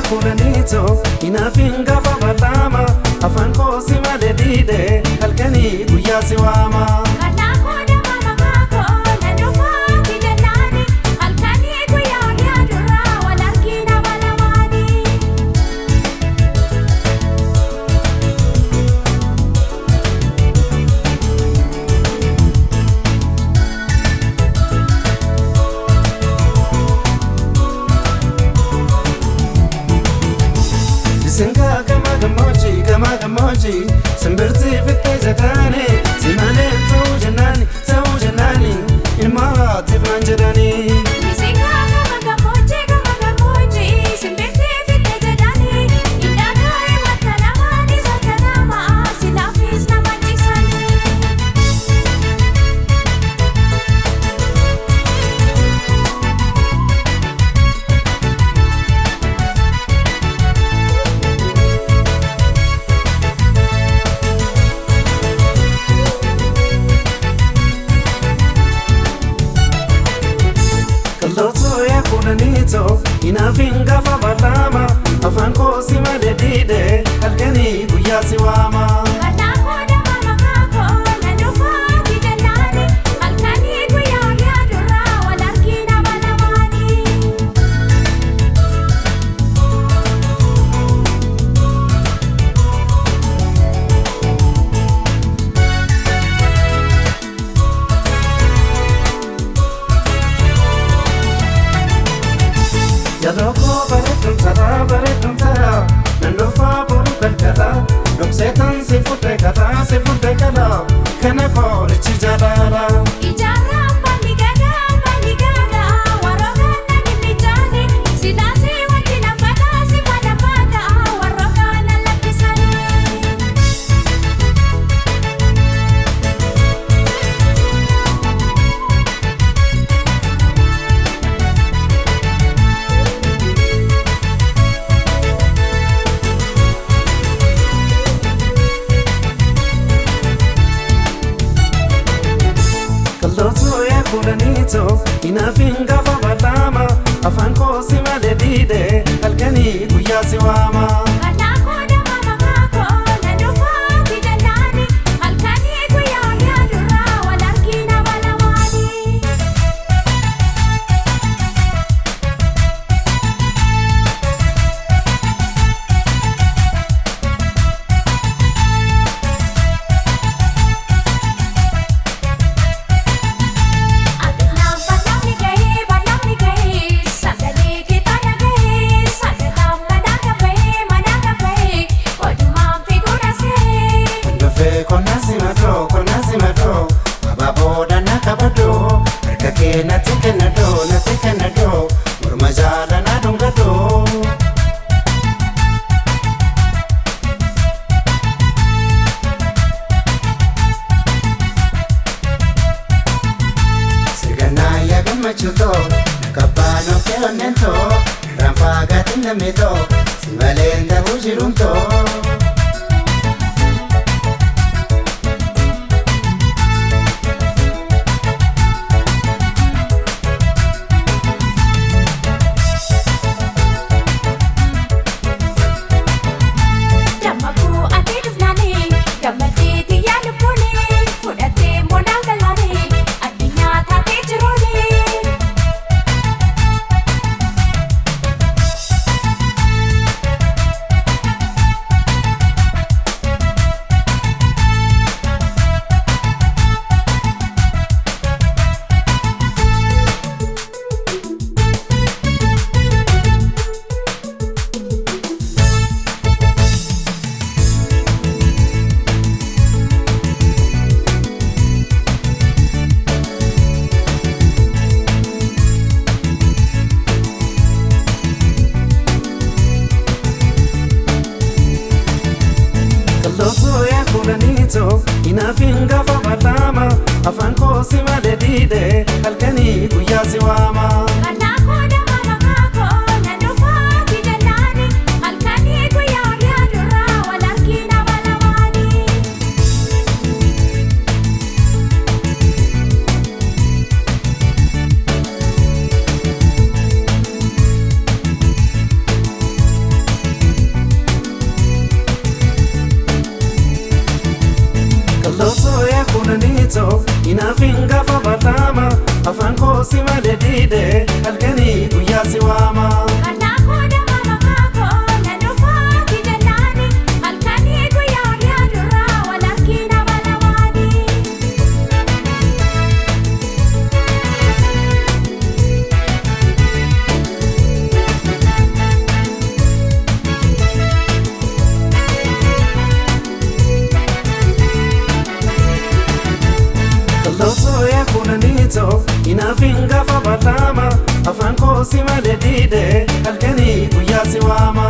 Kulanito inaafin gaafa bal'aama afaan koo si malee diide halkanii guyyaa si waama. Singa gama gammoojjii gama gammoojjii simbirti fittee jedhani si malee ta'uu jennaani ta'uu jennaani ilma haatiif naan jedhani. Singa gama gammoojjii gama gammoojjii simbirti fittee jedhani hidhagaa himata namaa dhiisota namaa si laafis nama jigsani. Kallootoo yaa kulanito inaafin gaafa bal'aama afaan koo si malee diide halkanii guyyaa si waama. Yaadoo bareeduun taraa bareeduun taraa nan dhufaa boru galgala dhokseetan si fuudhee karaa si fuudhee karaa kana qorichi jaalala. Ijaarraa balli gadaa balli gadaa warra kana dhimmichaani silaasee wajjin affataa si fada warra kana lakkisanii. Kallootoo yaa kulanito inaafin gaafa bal'aama afaan koo si malee diide halkanii guyyaa si waama. Dafee qonnaa simatoo qonnaa simatoo abaaboodhaan na kabadoo harka kee natti kennadoo natti kennadoo morma jaalanaa dhungadoo. Sirgannaa yaa gammachuu kabbaanoo kee onnentoo irraan faagaatiin lammitoo si malee ta'uu jiruntoo. Dammakuu ati dhufnaani gammaddee xiyyaa lubbuuni fudhattee moonaan galaani addunyaa taatee jiruuni. Kallootoo yaa kulanito inaafin gaafa bal'aama afaan koo si malee diide halkanii guyyaa si waama. Kuulanitoo hinaafin gaafa bal'aama afaan koo si malee diide halkanii guyyaa si waama. Karnaa koo dama maqaa koo na dhufaati jennaani halkanii guyyaa yaadurraa wal harkina balamaani. Qallootoo yaa kuulanitoo hinaafin gaafa bal'aama afaan koo si malee diide halkanii guyyaa si waama.